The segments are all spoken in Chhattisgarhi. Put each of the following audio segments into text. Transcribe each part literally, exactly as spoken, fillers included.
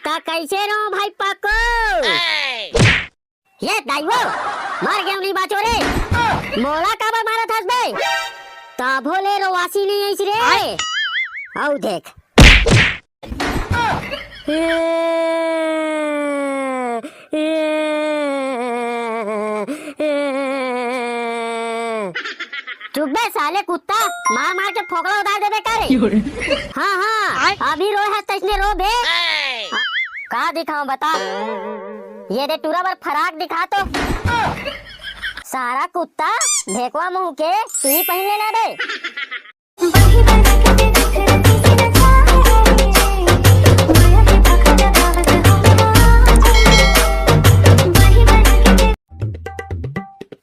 त कइसे रो भाई पाको? ये दाईओ, मर गेंव नहीं बाचों रे। मोला काबर मारत हस बे? तभो ले रोवासी नहीं आइस रे। अउ देख। चुप बे साले कुत्ता, मार मार के फोकला उतार देबे का रे? हाँ हाँ, अभी रोए हस तइसने रो बे। का दिखाऊं बता? ये दे टूरा बर फराक दिखा तो। सारा कुत्ता, भेकवा मुंह के, तू ही पहिन लेना बे।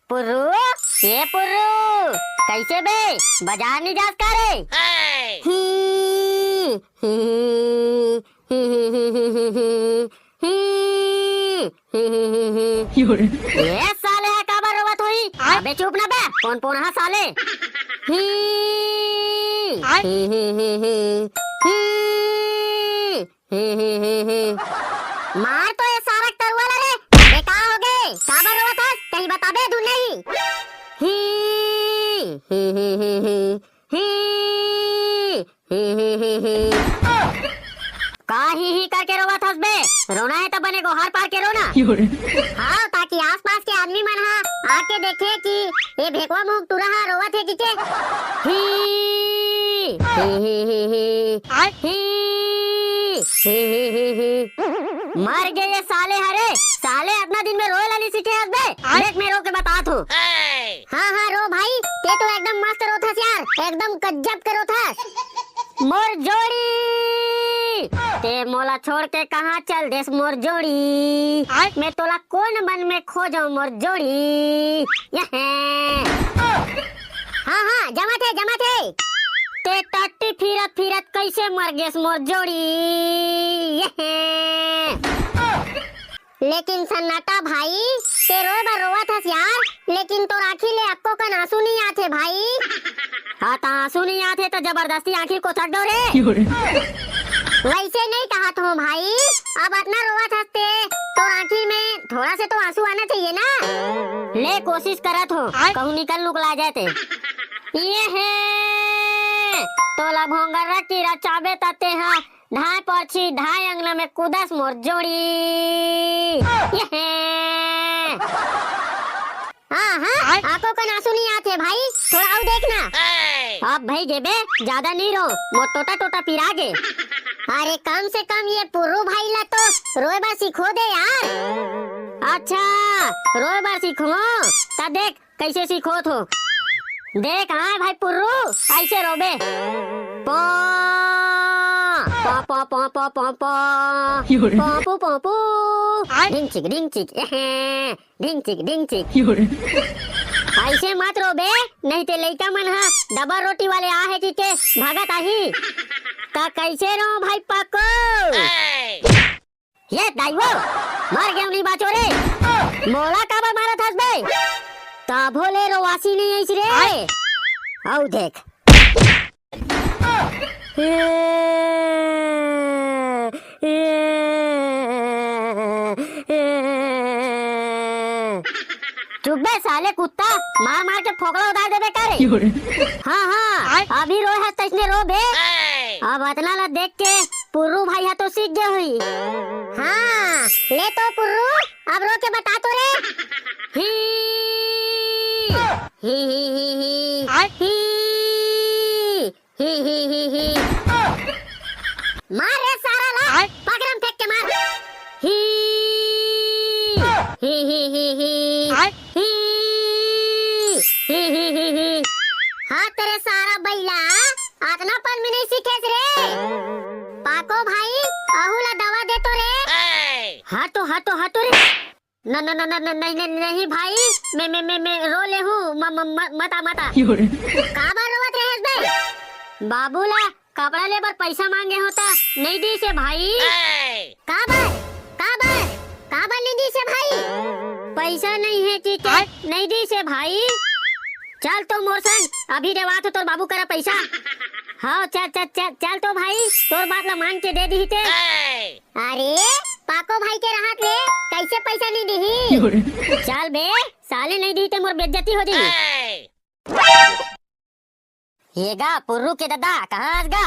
पुर्रू, ये पुर्रू, कइसे बे? बजार नहीं जास का रे? ही, ही, ही, ही। ये साले ह काबर रोवत होही? अबे चुप ना बे, कोन पोनहा साले। ही, ही, ही, ही, ही। मार तो ये सारा तरुआ ला रे। अबे का हो गे? काबर रोवत हस? कहीं बताबे धुन नहीं। ही, ही, ही, ही, ही। ही, ही, ही, ही। का ही ही करके रोवत हस बे? रोना हे त बने गोहार पार के रो ना। हाँ, ताकि आसपास के आदमी मन हा आके देखे कि ये भेकवा मुंह टूरा हा रोवत हे कि के। ही, ही, ही, ही, ही। ही, ही, ही, ही, ही। मर गे ये साले हरे। साले अतना दिन में रोए ला नहीं सीखे हस बे। देख मैं रो के बतात हूँ। हाँ, हाँ, रो भाई, ते तो एकदम मस्त रोथस यार, एकदम गजब के रोथस। मोर जोड़ी, ते मोला छोड़ के कहाँ चल देस मोर जोड़ी? मैं तोला कोन बन में खोजों मोर जोड़ी? ये है। हाँ, हाँ, जमत हे, जमत हे। ते टट्टी फिरत फिरत कइसे मर गेस मोर जोड़ी? ये है। लेकिन सन्नाटा भाई, ते रोए बर रोवत हस यार, लेकिन तोर आँखी ले अक्को कन आंसू नहीं आथे भाई। हाँ, त आंसू नहीं आथे त जबरदस्ती आँखी कोथक दो रे। वैसे नहीं कहत हूँ भाई, अब अतना रोवत हस ते, तोर आँखी में थोड़ा से तो आंसू आना चाहिए ना। ले कोशिश करत हूँ, कहूँ निकल नुकला जाए ते। ये हे, तोला भोंगर रख की रचाबे तते हा, धाय परछी, धाय अंगना में कूदस मोर जोड़ी। ये हे। हाँ, हाँ, आंखों कन आंसू नहीं आथे भाई, थोड़ा अउ देख ना। अब भाई गेबे, ज्यादा नहीं रो, मोर टोटा टोटा पिरा गे। अरे कम से कम ये पुर्रू भाई ला तो रोए बर सिखो दे यार। अच्छा, रोए बर सिखो, त देख कइसे सिखोत हो। देख हाँ भाई पुर्रू, अइसे रोबे। पॉ, पॉ, पॉ, पॉ, पॉ, पॉ, पॉ। योरे। पॉपू, पॉपू। आय। ढिंग चिक, ढिंग चिक, एहे। ढिंग चिक, ढिंग चिक। योरे। अइसे मत रोबे, नहीं ते लइका मन हा डबल रोटी वाले आ हे कि के भागत आही। त कइसे रो भाई पाको? ये दाईओ, मर गेंव नहीं बाचों रे। मोला काबर मारत हस बे? तभो ले रोवासी नहीं आइस रे। आय। अउ देख। चुप बे साले कुत्ता, मार मार के फोकला उतार देबे का रे? योरे। हाँ, हाँ, आय। अभी रोए हस तइसने रो बे। अब अतना ला देख के पुर्रू भाई हा तो सीख गे होही। हाँ, ले तो पुर्रू, अब रो के बता तो रे। ही, ही, ही, ही, ही। आय। ही, ही, ही, ही, ही। मार रे सारा ला, आय। पकड़म फेंक के मार। ही, ही, ही, ही, ही। आय। ही, ही, ही, ही, ही। हाँ, तेरे सारा बैला, अतना पन में नहीं सीखेस रे। पाको भाई, अहू ला दवा दे तो रे। हटो, हटो, हटो रे। न, न, न, न, न, नहीं, नहीं, नहीं भाई, मैं, मैं, मैं, मैं रो ले हूँ, म, म, म, मता, मता। योरे। काबर रोवत रहेस बे? बाबू ला कपड़ा ले बर पैसा मांगे हों त नहीं दीस हे भाई। काबर? काबर? काबर नहीं दीस हे भाई? पैसा नहीं हे कि के आय? नहीं दीस हे भाई। चल तो मोर संग, अभी देवात हों तोर बाबू करा पैसा। हाँ, चल, चल, चल, चल तो भाई, तोर बात ला मान के दे दिही ते। आय। अरे, चल बे, साले नहीं दी ते मोर बेइज्जती हो जाही। ये गा पुर्रू के ददा, कहाँ हस गा?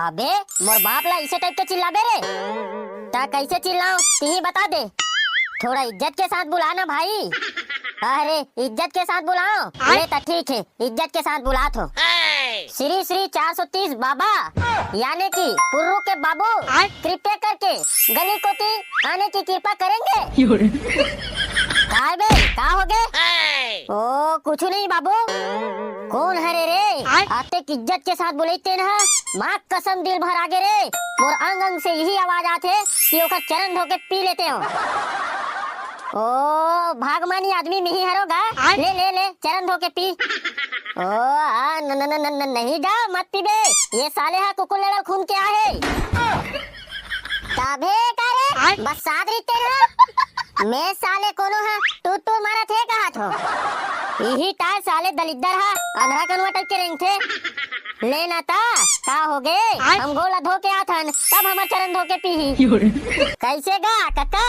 अबे, मोर बाप ला इसे टाइप के चिल्लाबे रे? त कैसे चिल्लाऊं, तिही बता दे। थोड़ा इज्जत के साथ बुला ना भाई। अरे, इज्जत के साथ बुलाओ। ले त ठीक है, इज्जत के साथ बुलात हों। श्री श्री चार सौ तीस बाबा, यानी कि पुर्रू के बाबू, कृपया करके गली कोती आने की कृपा करेंगे। काय बे, का होगे? ओ, कुछु नहीं बाबू। कोन हरे रे? अतेक इज्जत के साथ बुलाइस तेन ह। माँ कसम दिल भर आगे रे। मोर अंग अंग से इही आवाज आथे कि ओकर चरण धो के पी लेते हों। ओ, भागमानी आदमी मिही हरो गा। ले, ले, ले, चरण धो के पी। ओ, आ, न, न, न, न, न, नहीं गा, मत पीबे। ये साले हा कुकुर लड़ल खून के आहे। तभे का रे? बस सात रीते ना। मैं साले कोनो हा टूट टूट मारत हे कहत हों। इही टाय साले दलिद्दर हा अंधरा कनुआ टाइप के रेंगथे। ले ना ता, का होगे? हम गोला धो के आथन, तब हमर चरण धो के पीही। कैसे गा, कक्का?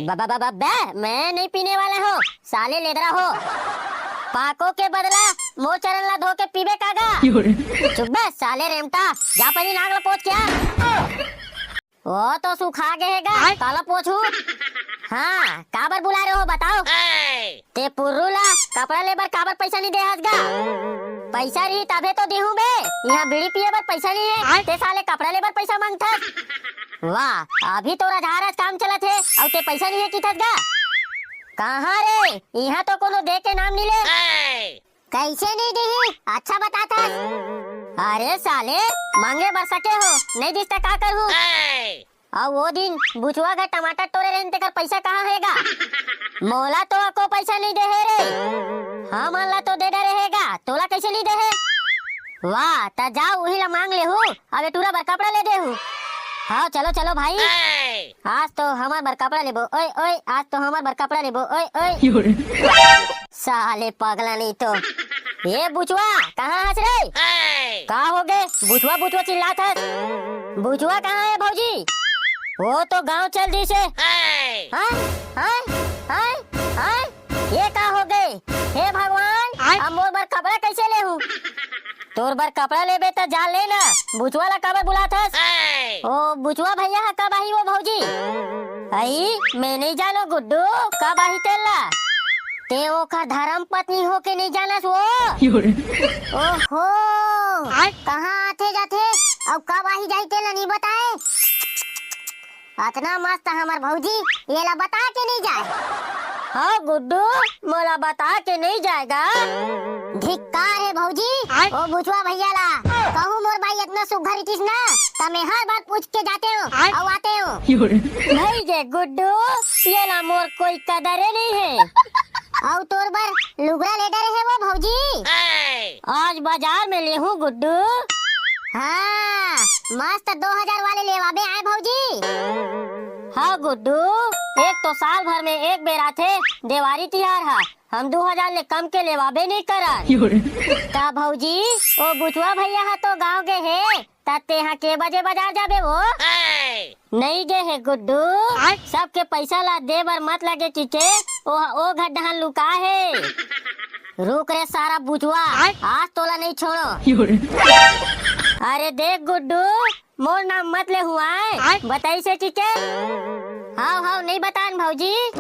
बा, बा, बा, बा, बे, मैं नहीं पीने वाला हों, साले लेदरा हो। पाको के बदला मोर चरण ला धो के पीबे का गा? चुप बे, साले रेमटा, जा पहली नाक ला पोंछ के आ। वो तो सुखा गे हे गा, काला पोंछू? हाँ, काबर बुलाय रहे हो बताओ? ते पुर्रू ला कपड़ा ले बर काबर पैसा नहीं दे हस गा? पैसा रही तभे तो देहूं बे, इहाँ बीड़ी पिए बर पैसा नहीं है, ते साले कपड़ा ले बर पैसा मांगथस? वाह, अभी तोर आधार आज काम चलत हे, अउ ते पैसा नहीं है किथस गा? कहाँ रे, इहाँ तो कोनो दे के नाम नहीं ले। कैसे नहीं देही? अच्छा बताथस। अरे साले, मांगे बर सके हो, नहीं दिस त का करहूं? अउ वो दिन बुचवा घर टमाटर टोरे रहेन, तेकर पैसा कहाँ हे गा? मोला तो अको पैसा नहीं दे हे रे। हमन ला तो दे डरे हे गा, तोला कैसे नहीं दे हे? वाह, त जा उही ला मांग लेहू, अब ए टूरा बर कपड़ा ले देहू। हाँ, चलो, चलो भाई। आज तो हमर बर कपड़ा लेबो, ओए, ओए, आज तो हमर बर कपड़ा लेबो, ओए, ओए। साले पगला नहीं तो। ए बुचवा, कहाँ हस रे? का होगे? बुचवा, बुचवा चिल्लात हस। बुचवा कहाँ हे भौजी? वो तो गांव चल दिस हे। हाँ? हाँ? हाँ? ये का होगे? हे भगवान, अब मोर बर कपड़ा कैसे लेहूं? तोर बर कपड़ा लेबे त जा ले ना, बुचवा ला काबर बुलात हस? ओ बुचवा भैया ह कब आही वो भौजी? अई, मैं नहीं जानों गुड्डू, कब आही तेला? ते ओकर धर्म पत्नी होके नहीं जानस वो? ओहो, कहाँ आथे जाथे अउ कब आही जाही तेला नहीं बताए? अतना मस्त हमर भौजी, येला बता के नहीं जाए। हाँ गुड्डू, मोला बता के नहीं जाए गा। धिक्कार हे भौजी, ओ बुचवा भैया ला। कहूँ मोर बाई अतना सुघर रहितिस ना, त मैं हर बात पूछ के जातेंव अउ आतेंव। नहीं गे गुड्डू, येला मोर कोई कदरे नहीं हे। अउ तोर बर लुगरा ले डरे हे वो भौजी। आज बाजार में लेहूं गुड्डू। हाँ, मस्त दो हजार वाले लेवाबे आए भौजी। हाँ गुड्डू, एक तो साल भर में एक बेर आथे देवारी तिहार हा, हम दो हजार ले कम के लेवाबे नहीं करन। का भौजी, ओ बुचवा भैया हा तो गांव गे हे, त तेहा के बजे बाजार जाबे वो? नहीं गे हे गुड्डू, सबके पैसा ला दे बर मत लगे किके, ओ, ओ घर डहन लुका हे। रुक रे सारा बुचवा, आज तोला नहीं छोड़ों। अरे देख गुड्डू, मोर नाम मत ले हुआ है, बताइस हे किके। हाव, हाव, नहीं बतान भौजी।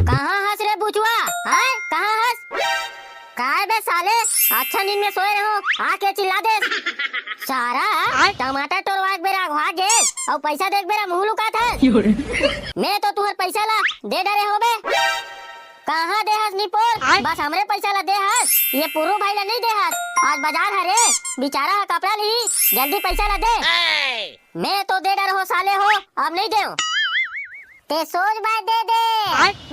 कहाँ हस रे बुचवा? हैं? कहाँ हस? काय बे साले, अच्छा नींद में सोए रहो, आके चिल्ला देस। सारा, टमाटर टोरवाए के बेरा अघवा गे, अउ पैसा दे के बेरा मुंह लुकात हस। मैं तो तुहर पैसा ला दे डरे हों बे। कहाँ दे हस निपोर? बस हमरे पैसा ला दे हस, ये पुर्रू भाई ला नहीं दे हस। आज बाजार हरे, बेचारा हा कपड़ा लिही, जल्दी पैसा ला दे। मैं तो दे डरे हों साले हो, अब नहीं देंव। ते सोच बाय दे दे,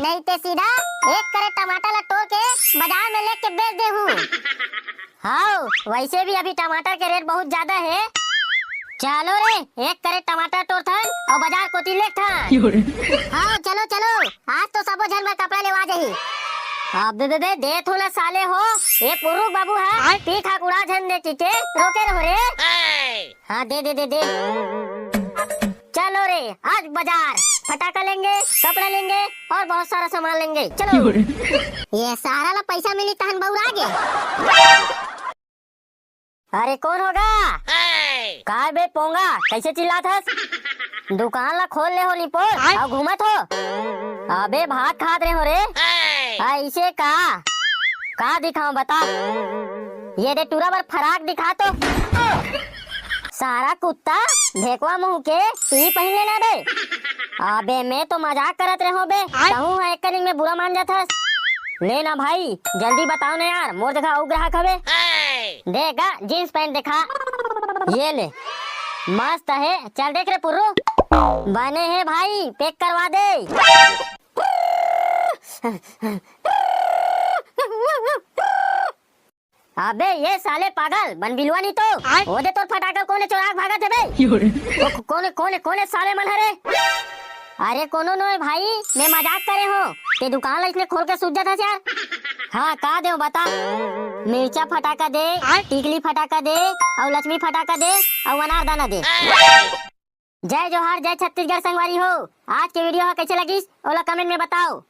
नहीं ते सीधा एक करेट टमाटर ला टोर के बाजार में लेके बेच देहूं। हाव, वैसे भी अभी टमाटर के रेट बहुत ज्यादा हे। चलो रे, एक करेट टमाटर टोरथन अउ बाजार कोती लेगथन। हाव, चलो, चलो, आज तो सबो झन बर कपड़ा लेवा जाही। अबे बे, बे, दे थो ना साले हो, ए पुर्रू बाबू हा, पी खा उड़ा झन दे किके रोके रहो रे। हाँ, दे, दे, दे, दे। चलो रे, आज बाजार, फटाका लेंगे, कपड़ा लेंगे और बहुत सारा सामान लेंगे। चलो। ये सारा ला पैसा मिली तहन बउरा गे। अरे कोन होगा? काय बे पोंगा, कैसे चिल्लात हस? दुकान ला खोल ले हो निपोर, आय। अउ घूमत हो। अबे भात खात रहे हो रे। ऐसे का? का दिखाऊं बता? ये दे टूरा बर फराक दिखा तो। सारा कुत्ता, भेकवा मुंह के, तू ही पहिन लेना बे। अबे मैं तो मजाक करत रहे हो बे। आय। कहूं है एक कनिक में बुरा मान जात हस। ले ना भाई, जल्दी बताओ ना यार, मोर जगह अउ ग्राहक हवे। देख गा, जींस पैंट देखा। ये ले। मस्त हे, चल देख रे पुर्रू। बने हे भाई, पैक करवा दे। अबे ये साले पागल, बनबिलवा नहीं तो। आय। ओ दे तोर फटाका कोने चोरा के भागत हे बे? यो रे। को-, कोने, कोने, कोने साले मन हरे? अरे कोनो नोय भाई, मैं मजाक करे हो। ते दुकान ला इसने खोल के सूत जात हस यार। हाँ, का देव बता? मिर्चा फटाका दे, आय। टिकली फटाका दे, अउ लक्ष्मी फटाका दे, अउ अनारदाना दे। जय जोहार, जय छत्तीसगढ़ संगवारी हो। आज के वीडियो ह कैसे लगिस, ओला कमेंट में बताओ।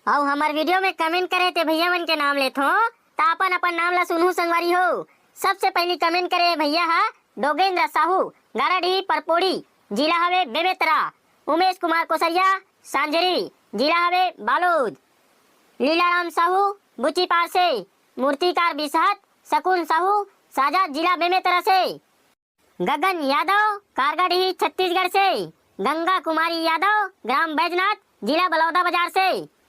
अउ हमर वीडियो में कमेंट करे ते भैया मन के नाम लेथो, त अपन अपन नाम ला सुनहू संगवारी हो। सबसे पहली कमेंट करे भैया ह डोगेंद्र साहू, गाराडीह परपोड़ी, जिला हवे बेमेतरा। उमेश कुमार कोसरिया, सांझरी, जिला हवे बालोद। लीलाराम साहू, बुचीपार से। मूर्तिकार बिसहत, शकुन साहू, साजा, जिला बेमेतरा से। गगन यादव, कारगाडीह, छत्तीसगढ़ से। गंगा कुमारी यादव, ग्राम बैजनाथ, जिला बलौदाबाजार से।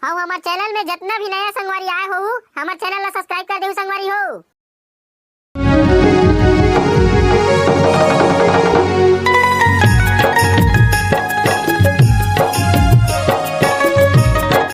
अउ हमर चैनल में जतना भी नया संगवारी आए हो, हमर चैनल ला सब्सक्राइब कर देहू संगवारी हो।